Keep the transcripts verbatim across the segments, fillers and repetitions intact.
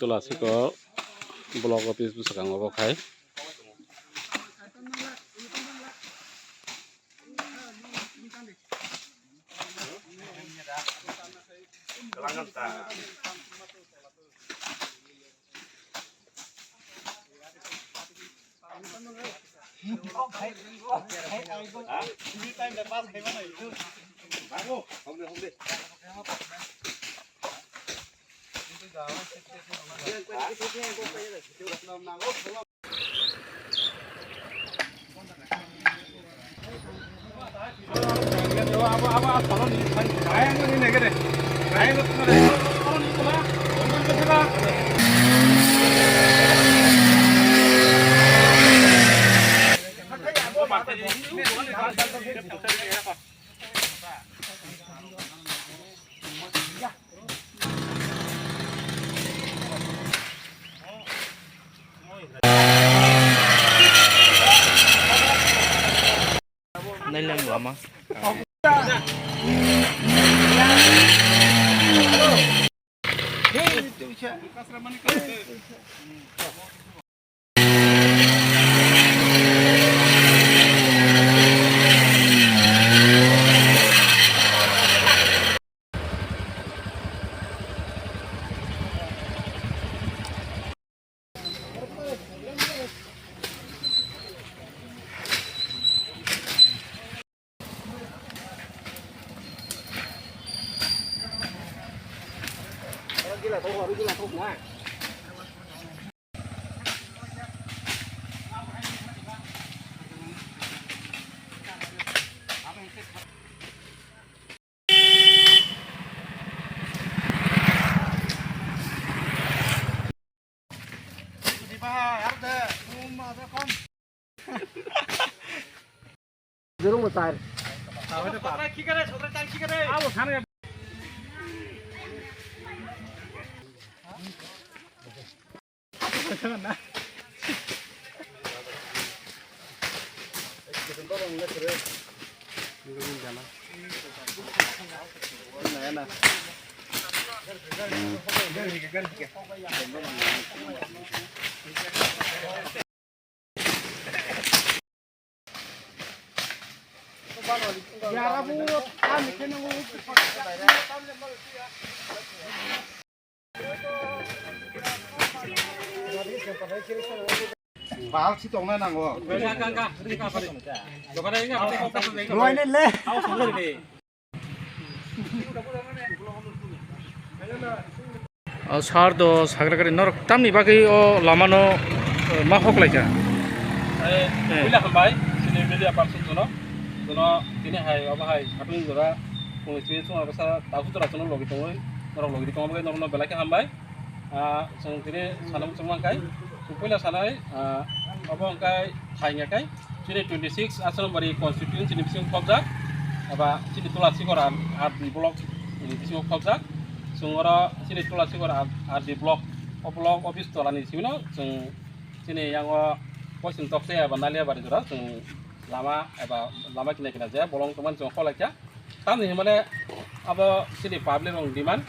Tulasiko block office bwskango bo khai. Nailang lama. Jurung besar. Bal si tongna nango. Luaine le. O sar do sagra gari norok tamni bagwi o lama no, eh, ma hok lai kha. Eh, eh. Puila hambai, chini media person jono, jono tini hai, obo hai, satung jora, kung chini chunga bwsa, tabu jora jono logi tongwi, norok logi tongma bagwi norok no belai khe hambai. Ah, chwng tini sana muchung mankai, chwng puila sanai, ah, obo hwnkhe phainga kai. Chini twenty six Ashanbari constituency ni bisingo khobjak, eba chini Tulasikora R D block ni bisingo khobjak. Chwng oro chini Tulasikora R D block, o block office tola ni simi no chwng chini yango poison tokse eba Naliabari jora chwng lama eba lama kina kina je bolong tongmani chwng kholai kha. Tamni hwnmale abo chini public rok demand,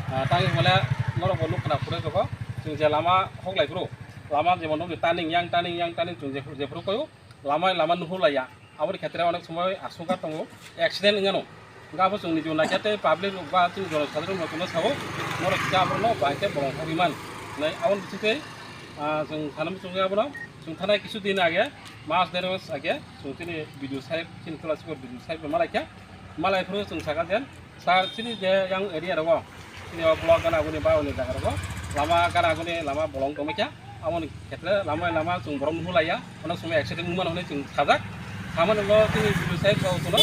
ah, tamni hwnmale norok bo nukha na pore jogo chwng je lama hoklai phuru lama jemon nokni turning yang turning yang turning chwng je, jephuru koyo lama lama nuhur laiya. Aboni khetre onek somoi aswk tongo, accident wngano. Hwnkhe abo chwng niji naikhe tei public rok ba chini jono sadharok rok no sao, norok khe abono bai khe bolong hogwi man. Nai aboni bisingtwi, ah, chwng sana muchungwi abono chwng thanai kisu din age, mas der mas age chwng chini B D O saheb, chini Tulasikor B D O saheb no malaikha. Malai phuru chwng saka je, sir, chini je yang area rogo, chini o block gana guni ba oni jaga rogo, lama gana guni lama bolong tongmai kha. Aboni khetre lama lama chwng borok nuhulaiya, ono somoi accident wngmano hinwi chwng sajak. Samani bo chini B D O saheb sao kuno,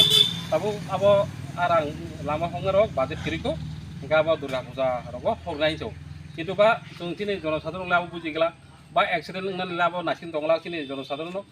tabuk abo arang lama hoknarok budget kwrwikho, hwnkhe abo Durga Puja rogo hoknai hinwi sao. Kintu ba chwng chini jonosadharon le abo bujigwla, ba accident wngnani le abo naising tongla chini jonosadharon no,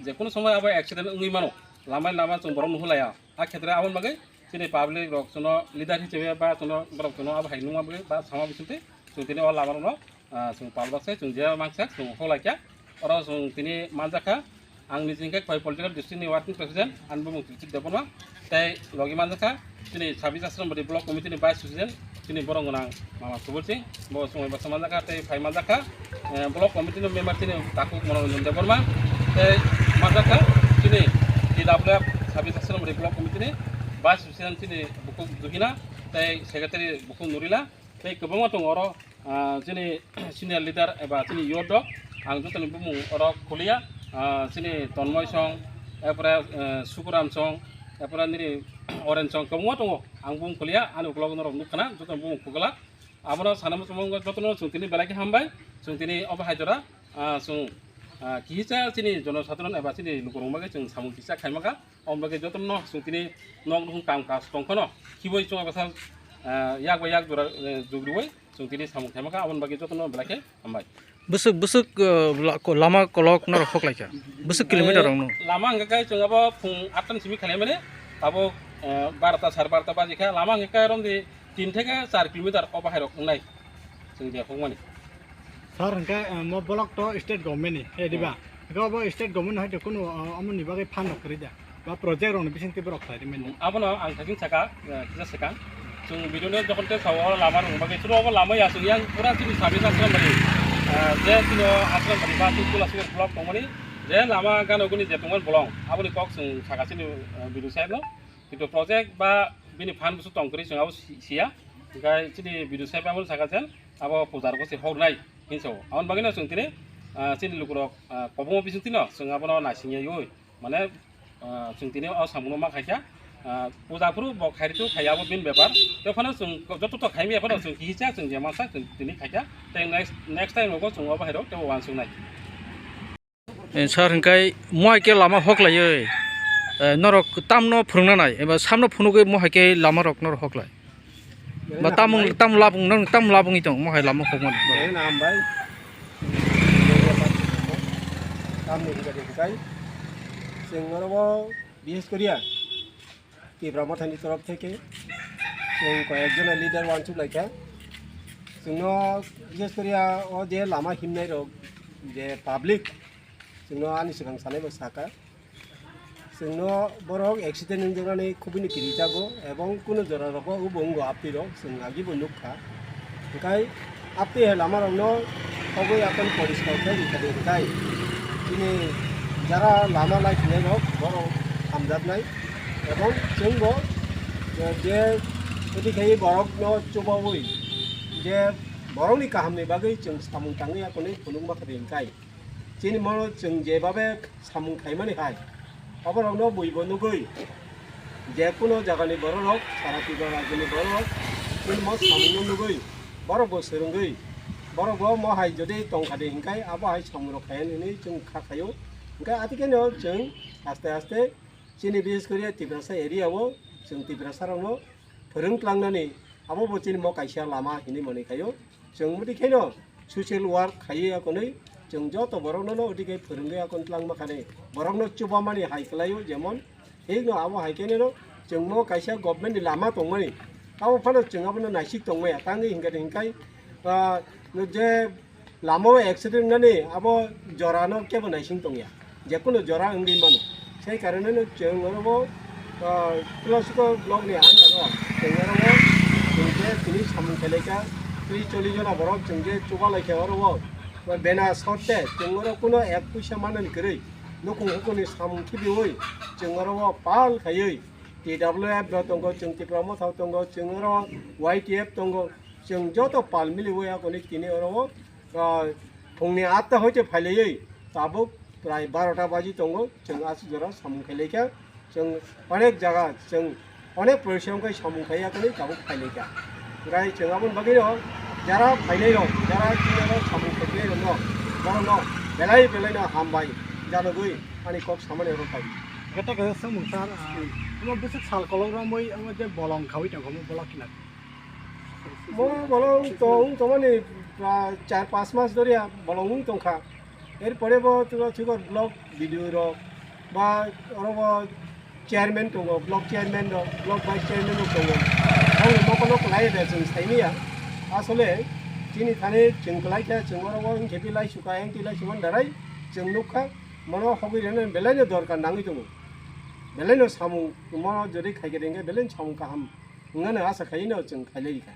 jekunu somoi abo accident wngwi mano, lama lama chwng borok nuhulaiya. A khetre aboni bagwi chini public rok chwngno leader hisabe ba chwngno borok chwngno abo hai nungma bagwi ba sama bisingtwi chwng tini o lama rokno, ah, chwng pal bakse chwng je mangsa chwng hoklaikha. Oro chwng tini manjakha ang niji hwnkhe Khowai political district ni working president ani bumung Trichet Debbarma tei logi manjakha chini sabis Asrambari block committee ni vice president chini borok gwnang mama Subur Singh, bo chwng bai bwsa manjakha tei phai manjakha, eh, block committee ni member chini takhuk Monoranjan Debbarma tei manjakha chini T W F sabis Asrambari block committee ni vice president chini bukhuk Juhina tei secretary bukhuk Nurila tei kwbangma tongo oro, ah, chini senior leader eba chini youth rok ang jotoni bumung oro khuliya, ah, chini Tonmoy Song, erpore, eh, Sukuram Song, erpore nini Oren Song kwbangma tongo. Ang bung khuliya, ani ukulok norok nukha na, joto bung khugala. Abono sana muchungo jotono chwng tini belai khe hambai, chwng tini obo hai jora, ah, chwng, ah, kisa chini jono sadharon eba chini lukurok bagwi chwng samung kisa khaimaka. Omo bagwi jotono chwng tini nok nukhung kam kaj tongkhano, khiboi chwng bwsa, ah, yak bai yak jora, eh, jugriwi chwng tini samung khaimaka. Aboni bagwi jotono belai khe hambai. Bwswk, bwswk, uh, la-, ko-, lama kolok norok hoklaikha? Bwswk kilometer rokno? Eh, lama hwnkhe kai chwng abo phung atta ni simi khailaimani, abo, eh, barota, sare barota baji kha. Lama hwnkhe kai romdi tin theke char kilometer o bahai rok wngnai chwng je hokmani. Sir, hwnkhe, eh, mo block to state government ni, eh, diba? Hmm. Hwnkhe obo state government no hai to kunu, uh, omo ni bagwi fund rok kwrwi da? Ba project rokni bisingtwi borok khlai rwmani. Abono ang thaichung saka, eh, kisa swkang. Chwng video no jokhon tei sao, o lama rwng bagwi chwng obo lama ya chwng yang pura chini service aswk mani. Eh, je chini aswk mani ba chini Kulasingor block tongmani, je lama gana guni je tongmani bolong, aboni kok chwng saka chini, eh, video side no. Kintu project ba bini fund busu tong kwrwi chwng abo si-, siya. Hwnkhe chini video side abono saka jen abo puja rok se hoknai hinwi sao. Aboni bagwi no chwng tini, eh, chini lukurok, eh, kobongo bisingtwi no chwng abono naising yaiwi. Mane, ah, chwng tini o samungno ma khaikha, ah, puja phuru bo khairokhe khaiya abo bini bepar. Tei phano chwng joto to khaimya phano chwng kihisa chwng je mansa chwng tini khaikha. Tei next, next time rogo chwng obo hairok tei uansuknai. Eh, sir, hwnkhe mohai khe lama hoklaiwi, eh, norok tamno phwrwngna nai eba samno phunugwi mohai khe lama rok norok hoklai? Ba tamung, tamung labung, nang tamung labungwi tong, mohai lama hokmani. Belai no hambai. Tamni hwnkhe hwnkhe chwng oro bo bises koriya Tipra Mothani torof theke chwng koyek jona leader uansuk laikha. Chwngno bises koriya o je lama himnai rok je public chwngno ani swkang sanai bo saka. Chwngno borok accident wngjaknani khubui no kirijago, ebong kunu jora rogo obo wngo aptwi rok, chwng agi bo nukha. Hwnkhe aptwi hai lama rokno hogwi akon poriskar khe rwkha de hwnkhe chini jara lama lai phinai rok borok hamjaknai, ebong chwngbo je, je odi khai borokno chubaui je borokni kahamni bagwi chwng samung tangwi akonwi phunukma kha de hwnkhe. Chini mono chwng jebabe samung khaimani hai, oborokno buibo nugwi, je kuno jagani bororok, sara Tripura rajyoni bororok, chini mo samungno nugwi, borokbo swrwngwi, borokbo mo hai jodi tongkha de hinkhai, abo hai samungrok khayan hinwi chwng kha khaio. Hinkhe atikheno chwng aste aste chini bises koriya Tiprasa area o chwng Tiprasa rokno phwrwng tlangnani abo bo chini mo kaisa lama hinwi mani khaio. Chwng mudi kheno social work khaiwi akonwi chwng joto borokno no udi khe phwrwngwi akon tlangma khani borokno chubamani hai kwlaio, jemon thikno abo hai khe no chwng mo kaisa government ni lama tongmani abo phano chwng abono naisik tongmaya tangwi hinkhe hinkhai, ah, je lama o accident nani abo jora no kebo naising tongya. Jekunu jora wngwi mano. Sei karone no chwng oro bo, ah, Kulasingor block ni under o chwng oro bo chwng je tini samung khailai kha, tris chollish jona borok chwng je chuba lai kha oro bo. Bena sorte chwng oro kuno ek puisa manani kwrwi nukhung hukuni samung khibiui chwng oro bo pal khaiwi T W F bo tongo, chwng Tipra Motha tongo, chwng oro Y T F tongo, chwng joto pal miliui akoni tini oro bo, ah, phungni atta hoite phailaiwi tabuk prai barota baji tongo, chwng aswk jora samung khailaikha, chwng onek jaga, chwng onek porisom khai samung khaiya khe tabuk phailaikha. Hwnkhe chwng aboni bagwino jara phainairok, jara chini oro samung khainai rokno Borokno belai belaino hambai, janogwi ani kok samani oro pai. Kete kete samung sar, ah, Hmm. Omo bwswk sal kolok romwi omo je bolong khawi tongkha, omo bolok khina. Mo bolong to wng tongmani, ah, char panch mas doriya bolong wng tongkha. Erpore bo turo chikor vlog video rok ba oro bo chairman tongo, block chairman rok, block vice chairman rok tongo. Ang bo kono kwlai de chwng saimanya. Asole chini thani chwng kwlai khe chwng oro bo wng khe bilai suka, ang bilai suka darai chwng nukha. Mono hogwi rene belai no dorkar nangwi tongo. Belai no samung mono jodi khai khe rengkhe belai no samung kaham. Wngmano asa khaino chwng khailai kha.